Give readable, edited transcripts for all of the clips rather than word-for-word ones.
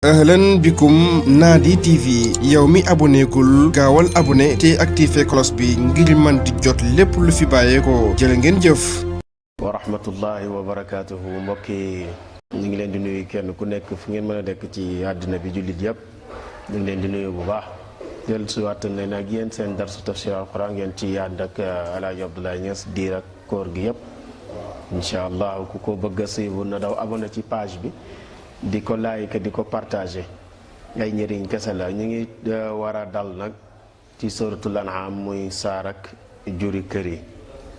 ahlan bikum Nadi TV yow mi abonné gul gaawal abonné te activé cloche bi ngir man di jot lépp lu fi bàyyeekoo jërë ngeen jëf. wa rahmatullahi wa barakaatuhu mbokk yi ñu ngi leen di nuyu kenn ku nekk fu ngeen mën a dekk ci àddina bi jullit yëpp ñu ngi leen di nuyu bu baax dellu si waat nañ ak yéen seen darsu tafsir alquran ngeen ci ànd ak Alaaji Abdoulaye Niass diir ak koor gi yëpp incha allah ku ko bëgg a siiwu na daw abonné ci page bi di ko like di ko partagé ay njëriñ kese la ñu ngi war a dal nag ci suratul an'am muy saar ak juri kër yi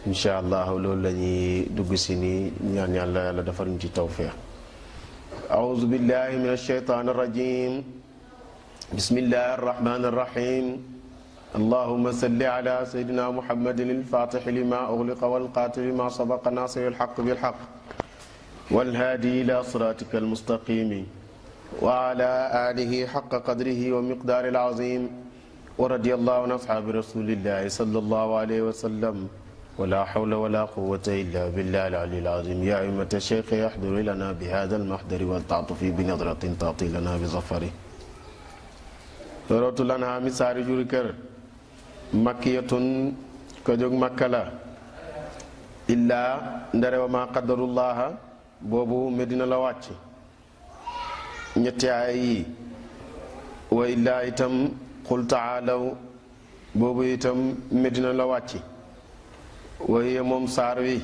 incha allah loolu la ñuy dugg si nii ñaan yàlla yàlla defar ñu ci tawfiq a'udhu billahi minash shaytanir rajim bismillahir rahmanir rahim allahumma salli ala sayyidina muhammadin al-fatih lima ughliqa wal qatil lima sabaqa nasiril haqq bil haqq wal hadi ila siratikal mustaqim wa ala alihi haqqa qadrihi wa miqdaril azim wa radiyallahu an ashabi rasulillahi sallallahu alayhi wa sallam ولا حول ولا قوة إلا بالله العلي العظيم يا أئمة الشيخ يحضر لنا بهذا المحضر والتعطف بنظرة تعطي لنا بظفره سورة الأنعام saari juri kër makkiyatun ko jóg makka la illaa ndare wa ma qaddarullaha boobu medina la wàcc ñetti aay yi wa illaa itam qul taalaw boobu itam medina la wàcc waaye moom saar wi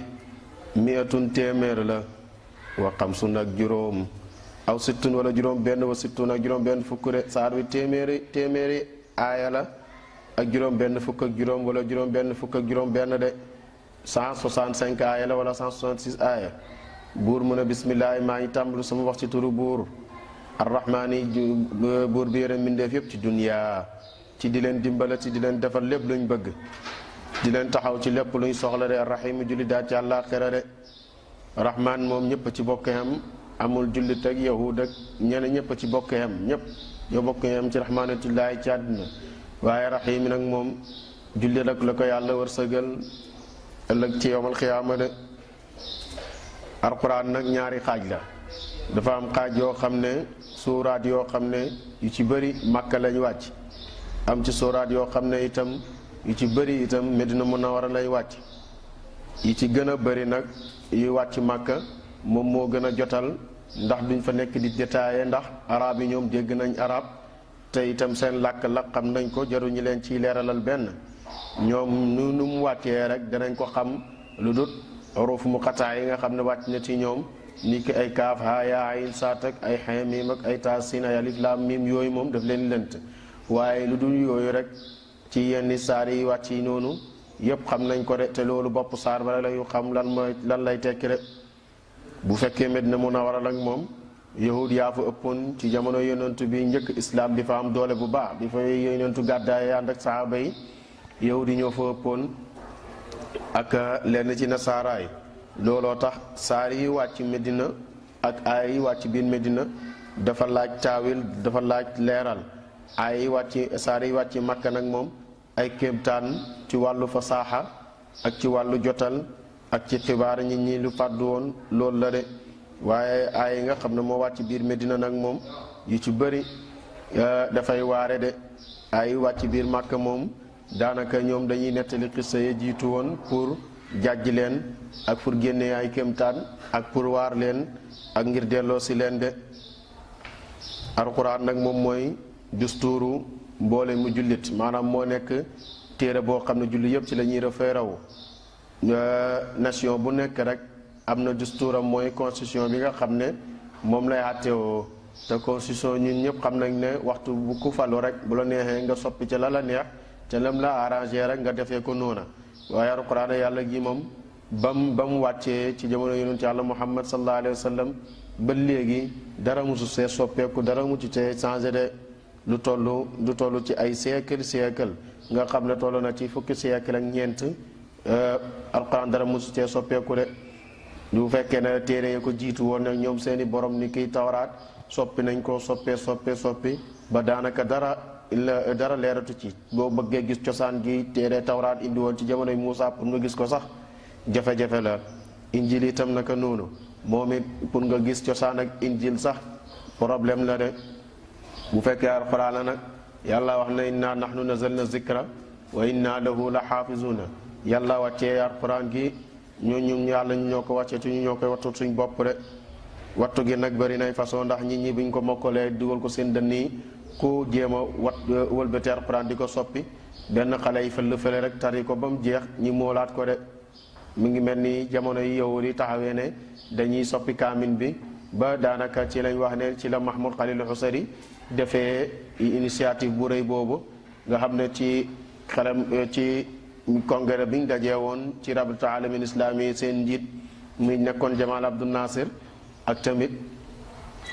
miyatun téeméer la wa xamsun ak juróom aw sittun wala juróom benn wa sittun ak juróom benn fukk de saar wi téeméeri aaya la ak juróom benn fukk ak juróom wala juróom benn fukk ak juróom benn de 165 aaya la wala 166 aaya buur mu ne bismillah maa ngi tàmbalu sama wax ci turu buur arrahmaani buur bi yërëm mbindeef yépp ci duniyaa ci di leen dimbala ci di leen defal lépp luñ bëgg di leen taxaw ci lépp luñ soxla de arrahim julli daal ci àllaaxira de rahman moom ñëpp ci bokk xam amul jullit ak yahud ak ñeneen ñëpp ci bokk xam ñëpp ñoo bokk xam ci rahmanatullahi ci àdduna waaye rahim nag moom julli rek la ko yàlla wërsëgal ëllëg ci yowmal xiyaama de alquran nag ñaari xaaj la dafa am xaaj yoo xam ne suuraat yoo xam ne yu ci bëri màkka lañ wàcc am ci suuraat yoo xam ne itam yu ci bëri itam Medina Munawara lay wàcc yi ci gën a bëri nag yu wàcc Màkka moom moo gën a jotal ndax duñ fa nekk di détaillé ndax arab yi ñoom dégg nañ arab te itam seen làkk la xam nañ ko jaruñu leen ciy leeralal benn ñoom nu mu wàccee rek danañ ko xam lu dut ruuf mu xataa yi nga xam ne wàcc na ci ñoom ni ki ay kaaf haa yaa ayn saat ak ay xee miim ak ay taas siin ay alif laam miim yooyu moom daf leen lënt waaye lu dul yooyu rek ci yenn saar yi wàcc yi noonu yëpp xam nañ ko de te loolu bopp saar ba la yu xam lan lay tekki de bu fekkee Medina Munawara nag moom yahud yaa fa ëppoon ci jamono yonentu bi njëkk islam di fa am doole bu baax di fa yonentu gàddaay ànd ak sahaaba yi yahud yi ñoo fa ëppoon ak lenn ci nasaaraay looloo tax saar yi wàcc Medina ak ay yi wàcc biir Medina dafa laaj taawil dafa laaj leeral ay yi wàcc saar yi wàcc Makka nag moom ay kéemtaan ci wàllu fasaaxa ak ci wàllu jotal ak ci xibaar nit ñi lu fàddu woon loolu la de waaye ay nga xam ne moo wàcc biir Medina nag moom yu ci bëri dafay waare de ay wàcc biir Màkka moom daanaka ñoom dañuy nettali xissa ya jiitu woon pour jàjj leen ak pour génne ay kéemtaan ak pour waar leen ak ngir delloo si leen de alxuraan nag moom mooy dustuuru mboole mu jullit maanaam moo nekk téere boo xam ne jullit yëpp ci la ñuy référé wu nation bu nekk rek am na dustuuram mooy constitution bi nga xam ne moom lay àtteewoo te constitution ñun ñëpp xam nañ ne waxtu bu ku falu rek bu la neexee nga soppi ca la neex ca lam la arrangé rek nga defee ko noona waaye alxuraan yàlla gi moom ba mu wàccee ci jamono yonent yàlla Muhammad sallallahu alayhi wa sallam ba léegi dara musu see soppeeku dara musu see changé de lu toll ci ay siècle nga xam ne toll na ci fukki siècle ak ñeent alxuraan dara musu cee soppeeku de lu fekkee ne téere yi ko jiitu woon nag ñoom seeni borom ni kiy tawraat soppi nañ ko soppi ba daanaka dara leeratu ci boo bëggee gis cosaan gi téere tawraat indi woon ci jamonoy Muusaa pour nga gis ko sax jafe-jafe la injil itam naka noonu moom it pour nga gis cosaan ak injil sax problème la de bu fekkee alquran la nag yàlla wax na inna nahnu nazalna zikra wa inna lahu la xaafizuna yàlla wàccee alquran gi ñun yàlla ñu ñoo ko wàccee te ñu ñoo koy wattu suñ bopp de wattu gi nag bëri nay façon ndax nit ñi buñ ko mokkalee dugal ko seen dënn yi ku jéem a wëlbati alquran di ko soppi benn xale yi fële rek tari ko ba mu jeex ñi moolaat ko de mu ngi mel ni jamono yi yow di taxawee ne dañuy soppi kaamin bi ba daanaka ci lañ wax ne ci la Mahmoud Khalil Husari defee initiative bu rëy boobu nga xam ne ci xelam ci congrès bi ñu dajee woon ci rabita alamin islami seen njiit muy nekkoon Jamal Abdou Nasir ak tamit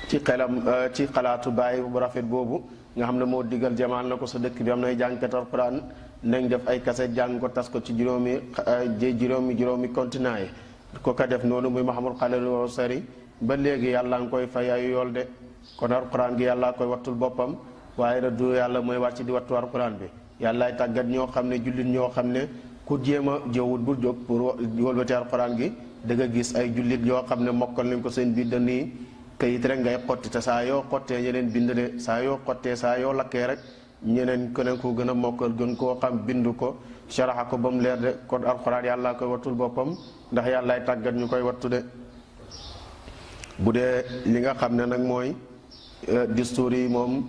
ci xelam ci xalaatu bàyyi bu rafet boobu nga xam ne moo digal Jamal na ko sa dëkk bi am nay jàngkat alquran nañ def ay kaset jàng ko tas ko ci juróomi continent yi ko ka def noonu muy Mahmoud Khalil Husari ba léegi yàlla nga koy fay ay yool de kon alquran gi yàlla koy wattul boppam waaye nag du yàlla mooy wàcc di wattu alquran bi yàllaay tàggat ñoo xam ne jullit ñoo xam ne ku jéem a jëwut bul jóg pour wëlbati alquran gi da nga gis ay jullit yoo xam ne mokkal nañ ko seen biir danii kayit rek ngay xotti te saa yoo xottee ñeneen bind de saa yoo xottee saa yoo lakkee rek ñeneen keneen ko gën a mokkal gën koo xam bind ko sharaxa ko ba mu leer de kon alquran yàlla koy wattul boppam ndax yàllaay tàggat ñu koy wattu de bu dee li nga xam ne nag mooy discours yi moom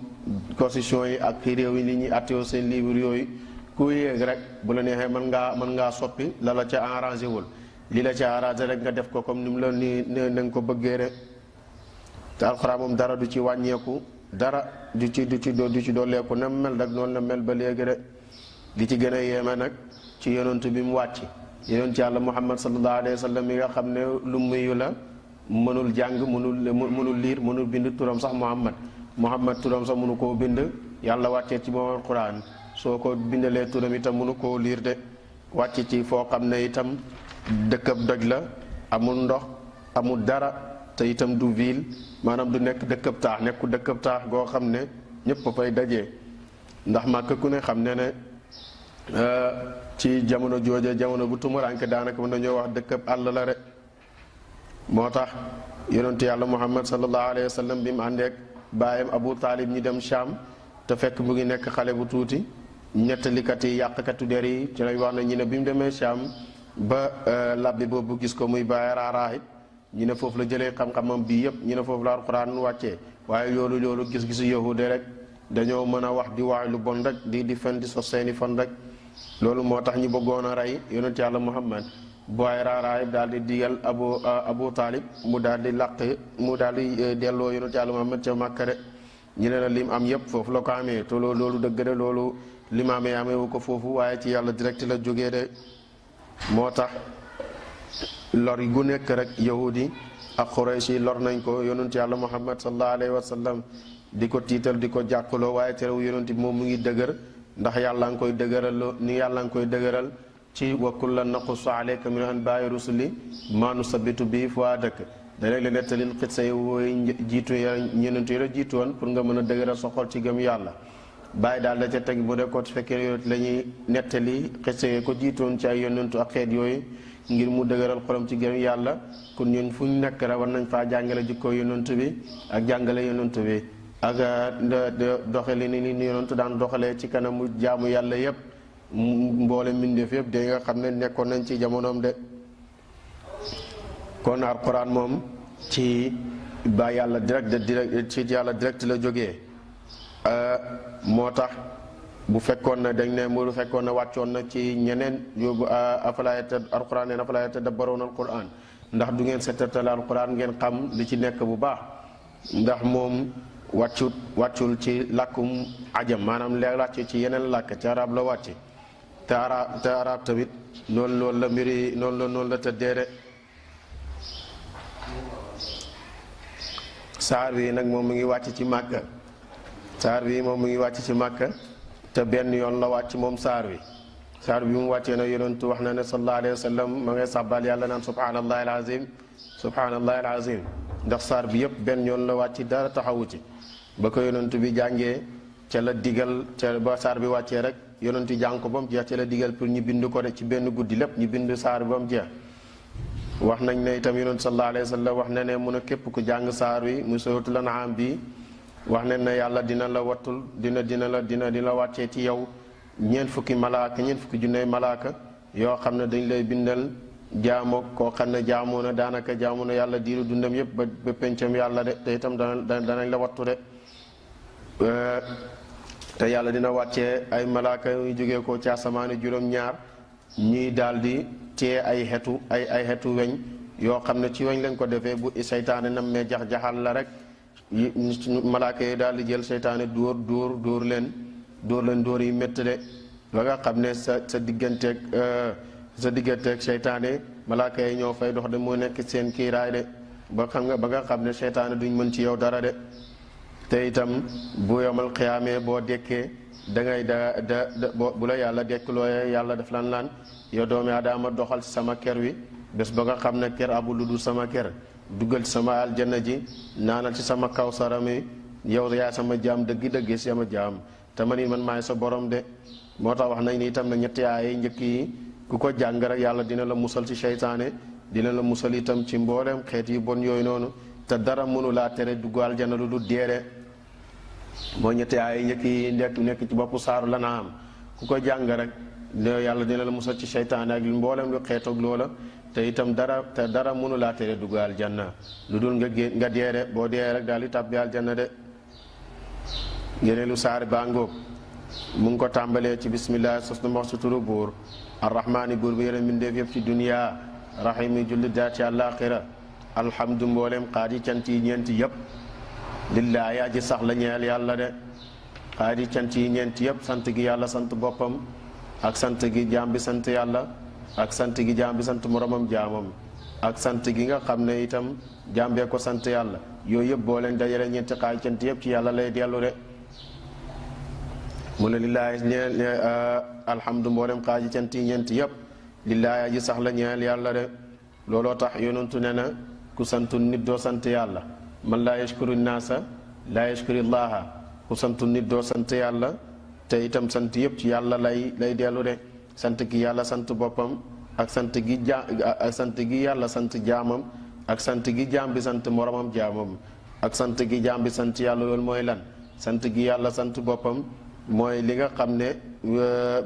constitution yi ak réew yi nit ñi attewoo seen livre yooyu ku yéeg rek bu la neexee mën ngaa soppi la la ca arrangé wul li la ca arrangé rek nga def ko comme ni mu la ni nga ko bëggee rek te alxuraan moom dara du ci wàññeeku dara du ci dooleeku na mel rek noonu la mel ba léegi rek li ci gën a yéeme nag ci yonent bi mu wàcc yonent yàlla Muhammad sallallahu alayhi wa sallam yi nga xam ne lu muyu la mënul jàng mënul liir mënul bind turam sax Muhammad turam sax mënu koo bind yàlla wàccee ci moom alquran soo ko bindalee turam itam mënu koo liir de wàcc ci foo xam ne itam dëkkab doj la amul ndox amul dara te itam du ville maanaam du nekk dëkkab taax nekku dëkkab taax goo xam ne ñëpp a fay dajee ndax Màkka ku ne xam ne ci jamono jooje jamono bu tumuraanke daanaka mën nañoo wax dëkkab àll la rek moo tax yonentu yàlla Muhammad sallallahu alayhi wa sallam bi mu àndeek baayam Abu Taalib ñi dem Sham te fekk mu ngi nekk xale bu tuuti ñettalikat yi yàqkatu der yi ci lañ wax ne ñu ne bi mu demee Sham ba labbi boobu gis ko muy bàyyi raaraahib ñu ne foofu la jëlee xam-xamam bii yëpp ñu ne foofu la alquran wàccee waaye loolu gis-gisu yahude rek dañoo mën a wax di wax lu bon rek di fen di sos seeni fan rek loolu moo tax ñu bëggoon a rey yonent yàlla Muhammad booy raaraayib daal di digal Abu Taalib mu daal di delloo yonent yàlla Muhammad ca Màkka de ñu ne la lim am yëpp foofu la ko amee te loolu dëgg de loolu lim amee wu ko foofu waaye ci yàlla direct la jógee de moo tax lor yi gu nekk rek yahudi ak Quraysh yi lor nañ ko yonent yàlla Muhammad sallallahu alayhi wa sallam di ko tiital di ko jàkkaloo waaye terew yonent bi moom mu ngi dëgër ndax yàlla nga koy dëgëral ni yàlla nga koy dëgëral ci wa kullan naqussu alayka min anbaa'i rusuli maa nusabbitu bihi fu'aadak da léeg la nettalil xissa yi wooy jiitu ya ñenent yi la jiitu woon pour nga mën a dëgëral sa xol ci gëm yàlla bàyyi daal la ca teg bu dee ko su fekkee yonent la ñuy nettali xissa yi ko jiitoon ci ay yonentu ak xeet yooyu ngir mu dëgëral xolam ci gëm yàlla kon ñun fu ñu nekk rek war nañ faa jàngale jikkoo yonent bi ak jàngale yonent bi ak doxali ni yonent daan doxalee ci kanamu jaamu yàlla yépp mboole mbindeef yëpp de nga xam ne nekkoon nañ ci jamonoom de kon alquran moom ci ba yàlla direct la jógee moo tax bu fekkoon na dañ ne mu fekkoon na wàccoon na ci ñeneen yóbbu alquran neen afalaa yatadabbaruuna alquran ndax du ngeen seetatal alquran ngeen xam li ci nekk bu baax ndax moom wàccul ci làkkum ajam maanaam leer wàcc ci yeneen làkk ci arab la wàcce te arab tamit noonu la mbiri noonu la tëddee de saar wi nag moom mu ngi wàcc ci Màkka saar wi moom mu ngi wàcc ci Màkka te benn yoon la wàcc moom saar wi bi mu wàccee na yonentu wax na ne sallallahu alayhi wa sallam ma ngay sàbbal yàlla naan subhanallahi alazim ndax saar bi yëpp benn yoon la wàcc dara taxawu ci ba ko yonentu bi jàngee ca la digal ca ba saar bi wàccee rek yonentu jàng ko ba mu jeex ca la digal pour ñu bind ko de ci benn guddi lépp ñu bind saar bi ba mu jeex wax nañ ne itam yonentu sallallahu alayhi wa sallam wax na ne mun a képp ku jàng saar wi mu suratul An'am bi wax ne na yàlla dina la wattul dina la wàccee ci yow ñeent fukki junney malaaka yoo xam ne dañ lay bindal jaamoo koo xam ne jaamoo na daanaka jaamoo na yàlla diiru dundam yépp ba pencam yàlla de te itam danañ la wattu de te yàlla dina wàccee ay malaaka yu jógee ko ci asamaani juróom-ñaar ñuy daldi tee ay xetu weñ yoo xam ne ci weñ lañ ko defee bu seytaane nam mee jax-jaxal la rek malaaka yi daal di jël seytaane dóor leen dóor yi métti de ba nga xam ne sa digganteeg seytaane malaaka yi ñoo fay dox de moo nekk seen kiiraay de ba nga xam ne seytaane duñ mën ci yow dara de te itam bu yomal xiyaamee boo dekkee dangay bu la yàlla dekklooyee yàlla daf lan yow doomi aadama doxal ci sama ker wi bés ba nga xam ne ker abu lu dul sama ker duggal ci sama aljanna ji naanal ci sama kawsara mi yow yaay sama jaam dëgg-dëgg sama jaam te man maay sa borom de moo tax wax nañ ni itam na ñetti ay njëkk yi ku ko jàng rek yàlla dina la musal ci seytaane dina la musal itam ci mboolem xeet yi bon yooyu noonu te dara mënu laa tere dugg aljanna lu dul deere moo ñetti ay njëkk yi nekk ci boppu saaru la na am ku ko jàng rek yàlla dina la musal ci seytaane ak mboolem lu xeetoog loola te itam dara mënu laa tere dugg aljanna lu dul nga deere boo dee rek daal di tàbbi aljanna de ngeneelu saar baa ngóob mu ngi ko tàmbalee ci bismillah sos na wax ci turu buur arrahmaani buur bi yërëm mbindeef yëpp ci duniya rahimi julli daat ci àllaaxira alhamdu mboolem xaadi cant yi ñeenti yëpp lillaahi aji sax la ñeel yàlla de xaadi cant yi ñeenti yëpp sant gi yàlla sant boppam ak sant gi jaam bi sant yàlla ak sant gi jaam bi sant moromam jaamam ak sant gi nga xam ne itam jaam bee ko sant yàlla yooyu yëpp boo leen dajale ñeenti xaadi cant yëpp ci yàlla lay dellu de mu ne lillaahi alhamdu mboolem xaaji cant yi ñeenti yëpp lillaahi aji sax la ñeel yàlla de looloo tax yonentu ne na ku santu nit doo sant yàlla man laa yashkuru naasa laa yashkuri llaaha ku santu nit doo sant yàlla te itam sant yëpp ci yàlla lay dellu de sant gi yàlla sant boppam ak sant gi yàlla sant jaamam ak sant gi jaam bi sant moromam jaamam ak sant gi jaam bi sant yàlla loolu mooy lan sant gi yàlla sant boppam mooy li nga xam ne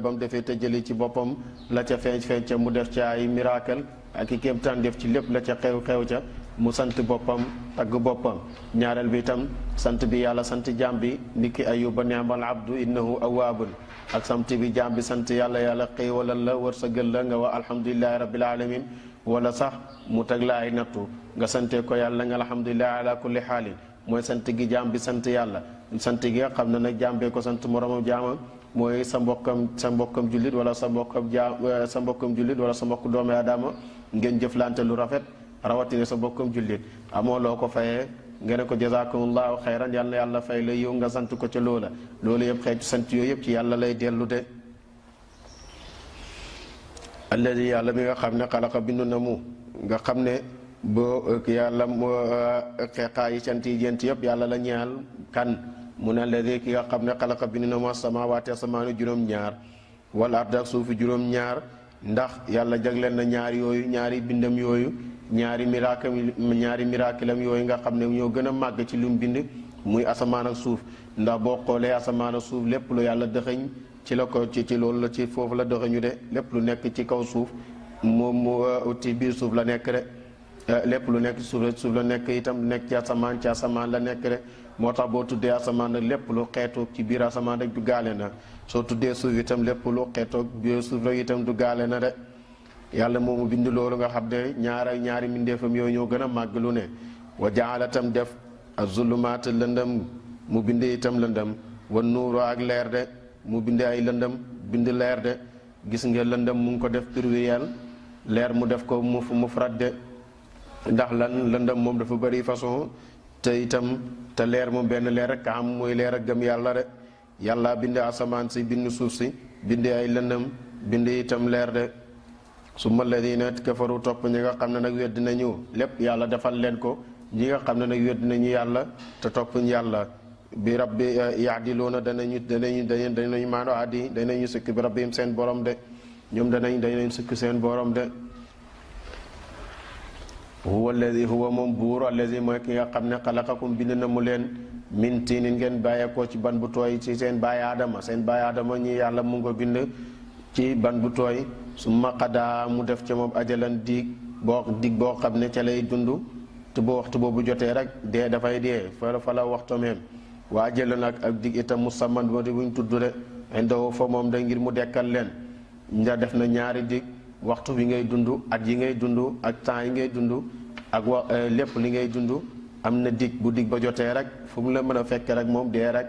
ba mu defee tëjali ci boppam la ca feeñ ca mu def ci ay miracle ak i kéemtaan def ci lépp la ca xew ca mu sant boppam tagg boppam ñaareel bi itam sant bi yàlla sant jaam bi niki ayuba ni'mal abdu innahu awwaabun ak sant bi jaam bi sant yàlla xéewalal la wërsëgal la nga wax alhamdulillahi rabbil alamin wala sax mu teg la ay nattu nga sante ko yàlla nga alhamdulillahi ala kulli xaalin mooy sant gi jaam bi sant yàlla sant gi nga xam ne nag jaam bee ko sant moromam jaamam mooy sa mbokkam jullit wala sa mbokkam jullit wala sa mbokk doomi aadama ngeen jëflante lu rafet rawatina sa mbokkam jullit amoo loo ko fayee nga ne ko jazakumullahu xayran yal na yàlla fay la yow nga sant ko ca loola loolu yëpp xeetu sant yooyu yëpp ci yàlla lay dellu de alladi yàlla mi nga xam ne xalaqa bindu na mu nga xam ne boo yàlla xeexaa yi cant yi jent yëpp yàlla la ñaal kan mu ne alladi ki nga xam ne xalaqa bindu na mu samaawaati asamaanu juróom-ñaar wal arda ak suufi juróom-ñaar ndax yàlla jagleel na ñaar yooyu ñaari bindam yooyu ñaari miracle am yooyu nga xam ne ñoo gën a màgg ci lu mu bind muy asamaan ak suuf ndax boo xoolee asamaan ak suuf lépp lu yàlla dëxëñ ci la ko ci loolu la ci foofu la dëxëñu de lépp lu nekk ci kaw suuf moom ci biir suuf la nekk de lépp lu nekk suuf la nekk itam nekk ci asamaan la nekk de moo tax boo tuddee asamaan nag lépp lu xeetoog ci biir asamaan rek du gaale na soo tuddee suuf itam lépp lu xeetoog biir suuf rek itam du gaale na de yàlla moomu bind loolu nga xam ne ñaari mbindeefam yooyu ñoo gën a màgg lu ne wa jaala tam def az-zulumaat lëndëm mu bind itam lëndëm wa nuuru ak leer de mu bind ay lëndëm bind leer de gis nga lëndëm mu ngi ko def pluriel leer mu def ko mufrad de ndax lan lëndëm moom dafa bëri façon te itam te leer moom benn leer rek am mooy leer ak gëm yàlla de yàlla bind asamaan si bind suuf si bind ay lëndëm bind itam leer de summa alladina kafaru topp ñi nga xam ne nag wedd nañu lépp yàlla defal leen ko ñi nga xam ne nag wedd nañu yàlla te toppuñ yàlla bi rabbi yaadiluuna danañu maano addi danañu sukk bi rabbihim seen borom de ñoom danañ sukk seen borom de huwa moom buur alladi mooy ki nga xam ne xalaqakum bind na mu leen min tiinin ngeen bàyyeekoo ci ban bu tooy ci seen baay aadama ñi yàlla mu ngi ko bind ci ban bu tooy summa qadaa mu def ca moom ajalan dig boo xam ne ca lay dund te bu waxtu boobu jotee rek dee dafay dee fa la waxtoom yem waa ajalan ak dig itam musamman moo di buñ tudd de indahu fa moom da ngir mu dekkal leen nda def na ñaari dig waxtu bi ngay dund at yi ngay dund ak temps yi ngay dund ak lépp li ngay dund am na dig bu dig ba jotee rek fu mu la mën a fekk rek moom dee rek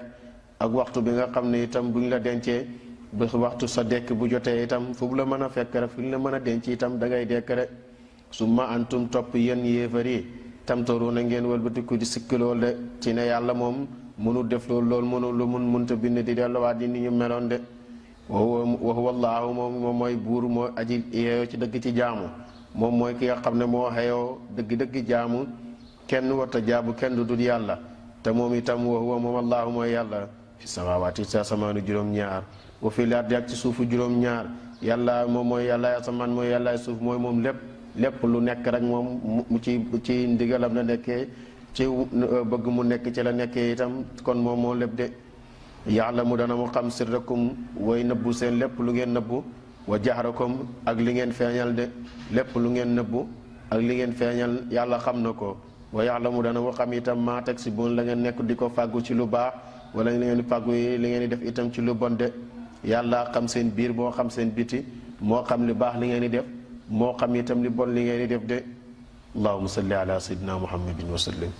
ak waxtu bi nga xam ne itam buñ la dencee ba waxtu sa dekk bu jotee itam fu mu la mën a fekk rek fu ñu la mën a denc itam da ngay dekk rek summa antum topp yéen yéefar yi tamtaru na ngeen wëlbatiku di sikk lool de ci ne yàlla moom mënu def loolu mënu lu munta bind di delluwaat di ni ñu meloon de wa huwa allaahu moom mooy buur moo aji yeeyoo ci dëgg ci jaamu moom mooy ki nga xam ne moo xeyoo dëgg-dëgg jaamu kenn warta jaabu kenn du dul yàlla te moom itam wa huwa moom allaahu mooy yàlla fi samaawaati sa asamaanu juróom-ñaar wa fil ardi ak ci suufu juróom-ñaar yàlla moom mooy yàlla asamaan mooy yàlla suuf mooy moom lépp lu nekk rek moom mu ci ndigalam la nekkee ci bëgg mu nekk ci la nekkee itam kon moom moo lépp de ya'lamu dana mu xam sirrakum way nëbbu seen lépp lu ngeen nëbbu wa jahrakum ak li ngeen feeñal de lépp lu ngeen nëbbu ak li ngeen feeñal yàlla xam na ko wa ya'lamu dana mu xam itam maa taksibuun la ngeen nekk di ko fàggu ci lu baax wala li ngeen di fàggu yi li ngeen di def itam ci lu bon de yàlla xam seen biir moo xam seen biti moo xam li baax li ngeen di def moo xam itam li bon li ngeen di def de allahumma salli ala sayyidina muhammadin wa sallim